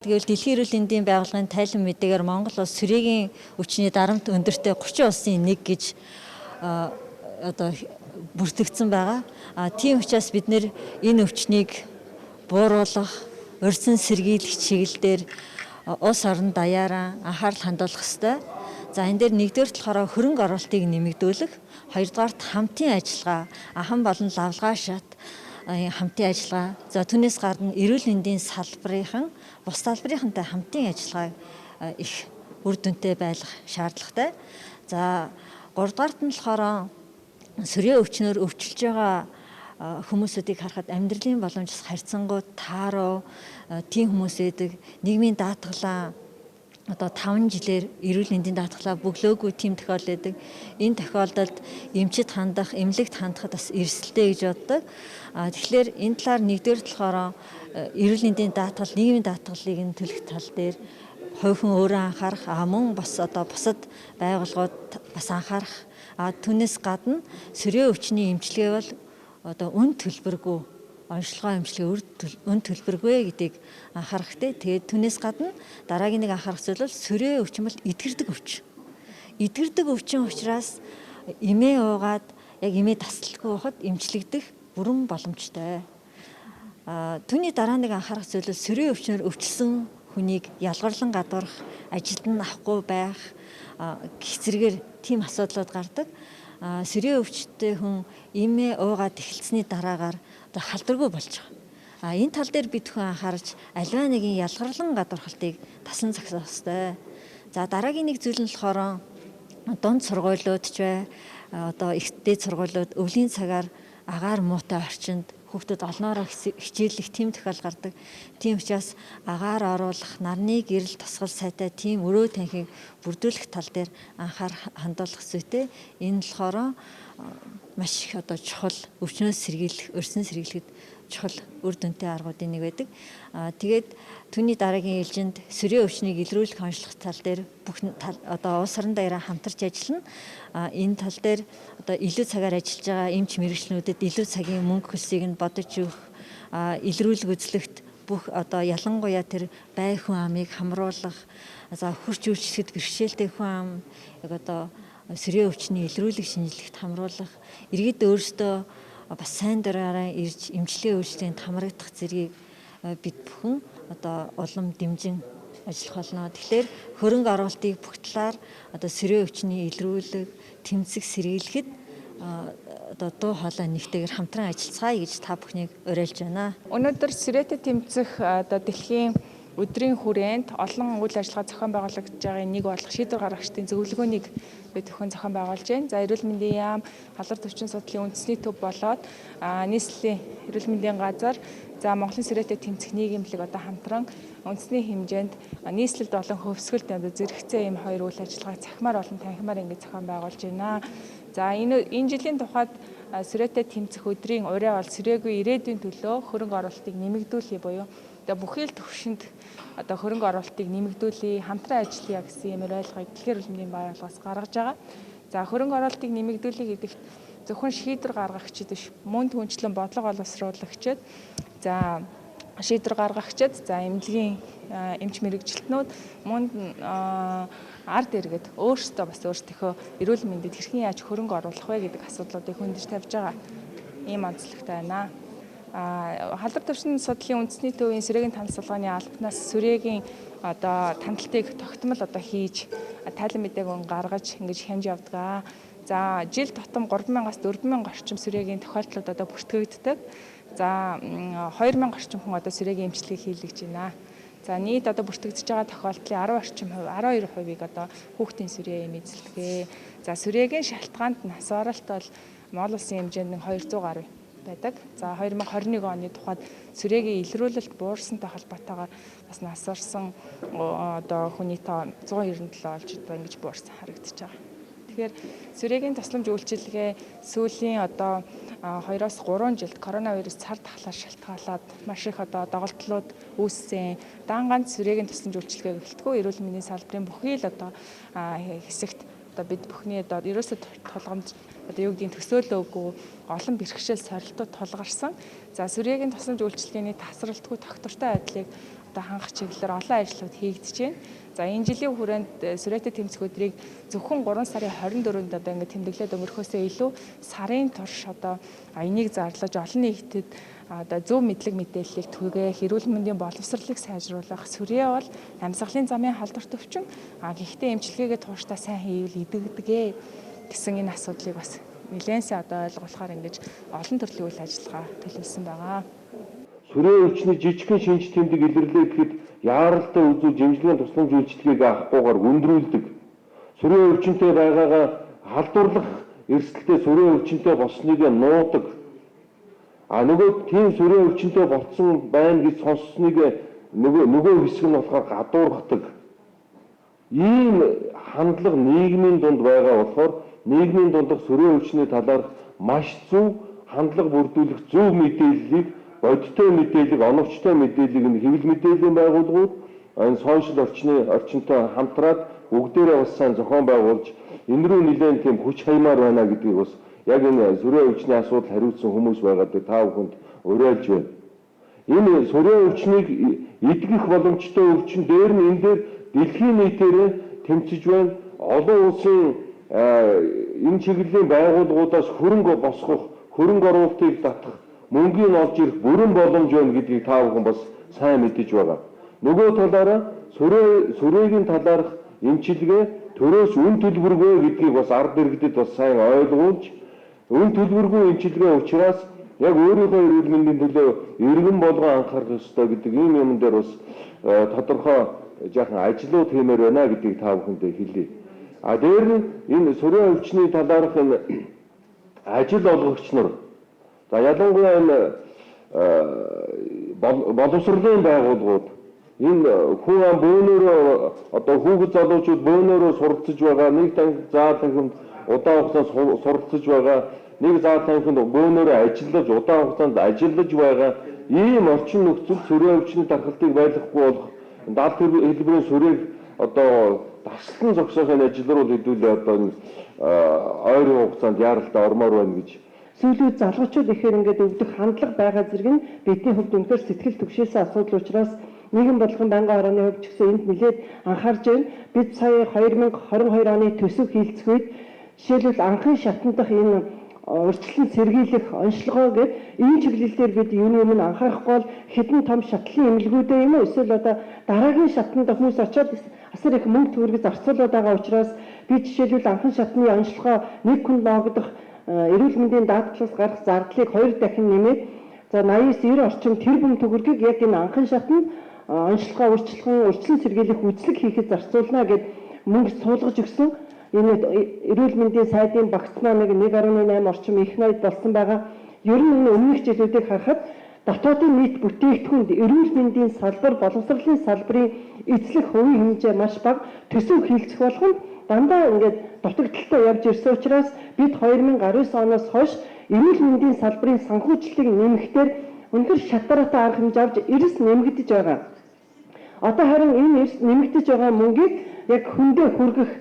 гэвэл Дэлхийн эрүүл мэндийн байгууллагын тайлан мэдээгээр Монгол улс сүрээгийн өвчний дарамт өндөртэй 30 улсын нэг гэж одоо бүртгэгдсэн байгаа. Тийм учраас бид нэр энэ өвчнийг бууруулах, урьдчилан сэргийлэх чиглэл дээр улс орон даяараа анхаарал хандуулах ёстой. За энэ дээр нэгдүгээр болохоор хөрөнгө оруулалтыг нэмэгдүүлэх, хоёрдугаарт хамтын ажиллагаа, ахан болон лавлгаа шат хамтын ажиллагаа. За түүнээс гадна эрүүл мэндийн салбарын бус салбарынхантай хамтын ажиллагааг их үр дүнтэй байлгах шаардлагатай. За гуравдугаарт нь болохоор сүрээ өвчнөр өвчлөж байгаа хүмүүсүүдийг харахад амьдралын боломж харьцангуй тааруу тийм хүмүүс байдаг. Нийгмийн даатгалаа одоо 5 жилээр эрүүл мэндийн даатгалаа бөглөөгүй тийм тохиолдол байдаг. Энэ тохиолдолд эмчит хандах, эмнэлэгт хандахад бас эрсдэлтэй гэж боддог. Тэгэхээр энэ талаар нэгдүгээр болохоор эрүүл мэндийн даатгал, нийгмийн даатгалыг нь төлөх тал дээр хувь хүн өөрөө анхаарах, мөн бас одоо бусад байгууллагууд бас анхаарах. Түүнээс гадна сөрөө өвчний эмчилгээ бол одоо үн төлбөргүй, онцлогоо эмчилгээ үн төлбөргүй гэдгийг анхаарах хэрэгтэй. Тэгээд түүнээс гадна дараагийн нэг анхаарах зүйл бол сөрөө өвчин бол эдгэрдэг өвчин. Эдгэрдэг өвчин учраас эмээ уугаад яг эмээ тасалдаггүй байхад эмчлэгдэх бүрэн боломжтой. Түүний дараа нэг анхаарах зүйл бол сөрөө өвчнөр өвчлсөн хүнийг ялгарлан гадуурх, ажилд нь авахгүй байх гэх зэрэгээр тийм асуудлууд гардаг. Сөрөө өвчтэй хүн эмээ уугаад эхэлсэний дараагаар одоо халдваргүй болж байгаа. Энэ тал дээр бид хүн анхаарч аливаа нэгэн ялгарлан гадуурхалтыг тасан зогсоох ёстой. За дараагийн нэг зүйл нь болохоор дунд сургуулиуд ч бай, одоо их дээд сургуулиуд өвлийн цагаар агаар муутай орчинд хүүхдүүд олноороо хичээллэх тийм тохиол гардаг. Тийм учраас агаар оруулах, нарны гэрэл тусгал сайтай тийм өрөө танхиг бүрдүүлэх тал дээр анхаарах хандуулах зүйтэй. Энэ болохоор маш их одоо чухал өвчнөөс сэргийлэх, урьдчилан сэргийлэхэд чухал үр дүнтэй аргуудын нэг байдаг. Тэгээд түүний дараагийн ээлжинд сөрөө өвчнийг илрүүлэх, онцлох тал дээр бүх одоо улс орон даяараа хамтарч ажиллана. Энэ тал дээр одоо илүү цагаар ажиллаж байгаа эмч мэргэжлэнүүдэд илүү цагийн мөнгө хөлсийг нь бодож өгөх, илрүүлэг үзлэгт бүх одоо ялангуяа тэр бай хүн амыг хамруулах, за хөрч үйлчлэхэд бэрхшээлтэй хүн ам яг одоо сөрөө өвчний илрүүлэг шинжилгэт хамруулах, иргэд өөрсдөө бас сайн дураараа ирж эмчилгээ үйлчлэгэнд хамрагдах зэргийг бид бүхэн одоо улам дэмжин ажиллах болно. Тэгэхээр хөрөнгө оруулалтыг бүх талаар одоо сөрөө өвчний илрүүлэг, тэмцэх, сэргийлэхэд одоо дуу хоолой нэгтэйгээр хамтран ажиллацгаая гэж та бүхнийг уриалж байна. Өнөөдөр сөрөөтэй тэмцэх одоо дэлхийн өдрийн хүрээнд олон үйл ажиллагаа зохион байгуулагдаж байгааг нэг болох шийдвэр гаргагчдын зөвлөгөөнийг бид бүхэн зохион байгуулж байна. За эрүүл мэндийн яам, халдвар төвчин судлалын үндэсний төв болоод нийслэлийн эрүүл мэндийн газар, за Монголын сөрөөтэй тэмцэх нийгэмлэг одоо хамтран үндэсний хэмжээнд нийслэлд болон хөвсгөлд одоо зэрэгцээ ийм хоёр үйл ажиллагааг цахимаар болон танхимаар ингэж зохион байгуулж байна. За энэ жилийн тухайд сөрөөтэй тэмцэх өдрийн урай бол сөрөөгүй ирээдүйн төлөө хөрөнгө оруулалтыг нэмэгдүүлэе буюу одоо бүхий л төвшөнд одоо хөрөнгө оруулалтыг нэмэгдүүлье, хамтран ажиллая гэсэн юм ойлгохыг дэлхийн эрүүл мэндийн байгууллагаас гаргаж байгаа. За хөрөнгө оруулалтыг нэмэгдүүлье гэдэгт зөвхөн шийдвэр гаргагчид биш, мөн түнчлэн бодлого боловсруулагчид, за шийдвэр гаргагчид, за эмнэлгийн эмч мэргэжилтнүүд, мөн ард иргэд өөрсдөө бас өөрсдийнхөө эрүүл мэндэд хэрхэн яаж хөрөнгө оруулах вэ гэдэг асуудлуудыг хөндөж тавьж байгаа ийм онцлогтой байна. Халдвар төвчин судлалын үндэсний төвийн сөрөөгийн танал судалгааны албанаас сөрөөгийн одоо таналтыг тогтмол одоо хийж тайлан мэдээг өн гаргаж ингэж хянж явдаг. За жил тутам 3000-аас 4000 орчим сөрөөгийн тохиолдлууд одоо бүртгэгддэг. За 2000 орчим хүн одоо сөрөөгийн эмчилгээг хийлгэж байна. За нийт одоо бүртгэгдэж байгаа тохиолдлын 10 орчим хувь, 12%-ийг одоо хүүхдийн сөрөө эм эзэлдэг. За сөрөөгийн шалтгаанд нас оролт бол Монгол улсын хэмжээнд 200 гаруй байдаг. За 2021 оны тухайд сөрөөгийн илрүүлэлт буурсантай холбоотойгоор бас нас орсон одоо хүний тоо 197 олж одоо ингэж буурсан харагдаж байгаа. Тэгэхээр сөрөөгийн тусламж үйлчилгээ сүүлийн одоо 2-3 жилд коронавирус цар тахлаар шалтгаалаад маш их одоо доголдлууд үүссэн. Дан ганц сөрөөгийн тусламж үйлчилгээг гэлтгүй эрүүл мэндийн салбарын бүхий л одоо хэсэгт одоо бид бүхний одоо ерөөсөө тулгамж одоо юу гэдгийг төсөөлөөгүй олон бэрхшээл сорилтууд тулгарсан. За сөрөөгийн тусламж үйлчилгээний тасралтгүй тогтвортой байдлыг одоо хангах чиглэлээр олон ажлууд хийгдэж байна. За энэ жилийн хүрээнд сүрээтэй тэмцэх өдрийг зөвхөн 3 сарын 24-нд одоо ингээд тэмдэглээд өнгөрөхөөсөө илүү сарын турш одоо энийг зарлаж олон нийтэд одоо зөв мэдлэг мэдээллийг түгээх, эрүүл мэндийн боловсролыг сайжруулах, сүрээ бол амьсгалын замын халдварт өвчин, гэхдээ эмчилгээгээ тууштай сайн хийвэл идэгдэгэ гэсэн энэ асуудлыг бас нэлээд сайн одоо ойлгуулахаар ингэж олон төрлийн үйл ажиллагаа төлөвлөсөн байгаа. Сүрээ өвчний жижигхэн шинж тэмдэг илэрлээ гэхэд яаралтай үзүү жимжлэгийн тусламж үйлчилгээг авахгүйгээр өндрүүлдэг. Сүрээ өвчнөд байгаагаа халдварлах эрсдэлтэй сүрээ өвчнөд болсныг нуудаг. А нөгөө тийм сүрээ өвчнөд болцсон байна гэж сонссныг нөгөө хэсэг нь болохоор гадуурхдаг. Ийм хандлага нийгмийн дунд байгаа болохоор нийгмийн дундах сүрээ өвчний талаарх маш зөв хандлага бүрдүүлэх зөв мэдээллийг, бодиттой мэдээллийг, оновчтой мэдээллийг нь хэвлэл мэдээллийн байгууллагууд энэ сошиал орчинтой хамтраад бүгдээрээ бас сайн зохион байгуулж энэ рүү нэлээд тийм хүч хаймаар байна гэдгийг бас яг энэ сүрээ өвчний асуудал хариуцсан хүмүүс байгаа дээр та бүхэнд уриалж байна. Энэ сүрээ өвчнийг эдгэх боломжтой өвчин дээр нь энэ дээр дэлхийн нийтээрээ тэмцэж байна. Олон улсын энэ чиглэлийн байгууллагуудаас хөрөнгө босгох, хөрөнгө оруулалтыг татах, мөнгийг олж ирэх бүрэн боломж байна гэдгийг та бүхэн бас сайн мэдэж байгаа. Нөгөө талаараа сүрээгийн талаарх эмчилгээ төрөөс үн төлбөргүй гэдгийг бас ард иргэдэд бас сайн ойлгуулж, үн төлбөргүй эмчилгээ учраас яг өөрийнхөө эрүүл мэндийн төлөө иргэн болгон анхаарах ёстой гэдэг ийм юм дээр бас тодорхой жаахан ажлууд хиймээр байна гэдгийг та бүхэндээ хэлье. А дээр нь энэ сүрээ өвчний талаарх энэ ажил олгогч нар, за ялангуяа энэ боловсролын байгууллагууд энэ хүн ам бөөнөрөө одоо хүүхэд залуучууд бөөнөрөө суралцж байгаа, нэг заал танхимд удаан хугацаанд суралцж байгаа, нэг заал танхимд бөөнөрөө ажиллаж удаан хугацаанд ажиллаж байгаа ийм орчин нөхцөл сүрээ өвчний тархалтыг байлгахгүй болох далд хэлбэрийн сүрээг одоо таслан зогсоохын ажил руу хэдүүлээ одоо энэ ойрын хугацаанд яаралтай ормоор байна гэж. Сүүлийн залуучууд ихээр ингээд өвдөх хандлага байгаа зэрэг нь бидний хувьд үнэхээр сэтгэл түгшээсэн асуудал учраас нийгэм бодлогын байнгын хорооны хувьд ч гэсэн энд нэлээд анхаарч байна. Бид сая 2022 оны төсөв хийлцэх үед жишээлбэл анхын шатан дах энэ урьдчилан сэргийлэх онцлогоо гээд энэ чиглэл дээр бид юуны өмнө анхаарахгүй бол хэдэн том шатлалын эмнэлгүүдээ юм уу эсвэл одоо дараагийн шатанд хүмүүс очиод асар их мөнгө төгрөг зарцуулаад байгаа учраас би жишээлбэл анхан шатны онцлогоо нэг хүн ноогдох эрүүл мэндийн даатгалаас гарах зардлыг 2 дахин нэмээд за 89-90 орчим тэрбум төгрөгийг яг энэ анхан шатанд онцлогоо урьдчилан сэргийлэх үзлэг хийхэд зарцуулна гэд мөнгө суулгаж өгсөн. Энэ эрүүл мэндийн сайдын багц маань 1.8 орчим их ноёд болсон байгаа. Ер нь энэ өмнөх жилүүдийг харахад дотоодын нийт бүтээгдэхүүнд эрүүл мэндийн салбар, боловсролын салбарын эзлэх хувийн хэмжээ маш бага, төсөв хийлцэх болгонд дандаа ингээд дутагдaltaй явж ирсэн учраас бид 2019 оноос хойш эрүүл мэндийн салбарын санхүүжилтийг нэмэхдээ үнэхээр шат дараатай арга хэмжээ авч эрс нэмэгдэж байгаа. Одоо харин энэ эрс нэмэгдэж байгаа мөнгийг яг хүндээ хүргэх,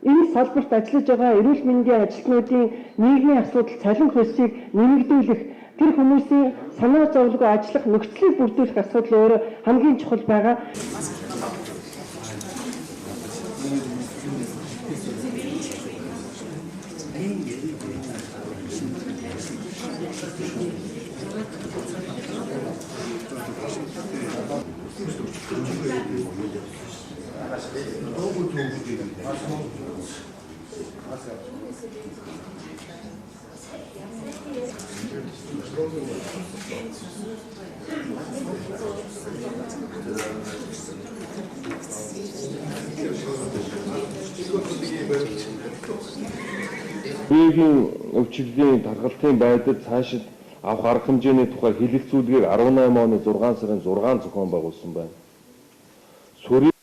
энэ салбарт ажиллаж байгаа эрүүл мэндийн ажилтнуудын нийгмийн асуудал цалин хөлсийг нэмэгдүүлэх, тэр хүмүүсийн санаа зовлгүй ажиллах нөхцөлийг бүрдүүлэх асуудал өөрөө хамгийн чухал байгаа. Нийгмийн өвчлөлийн тархалтын байдал цаашид авах арга хэмжээний тухай хэлэлцүүлгийг 18 оны 6 сарын 6 зохион байгуулсан байна. Сүрийн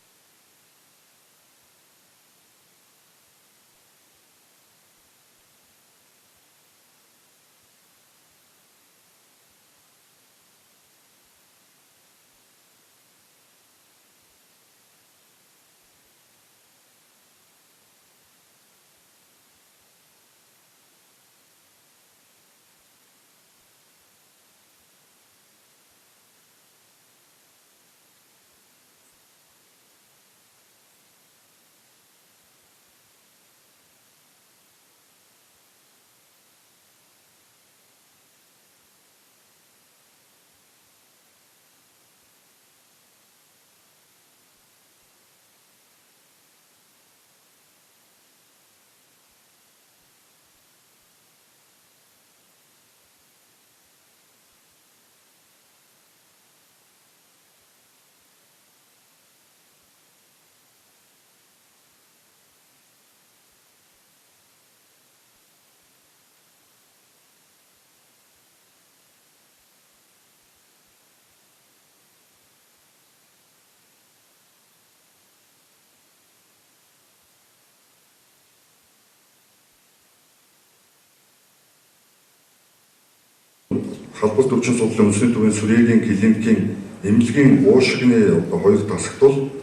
Халбалт өвчин судлалын үндэсний төвийн сүрээгийн клиникийн эмнэлгийн уушигны одоо хоёр тасагт бол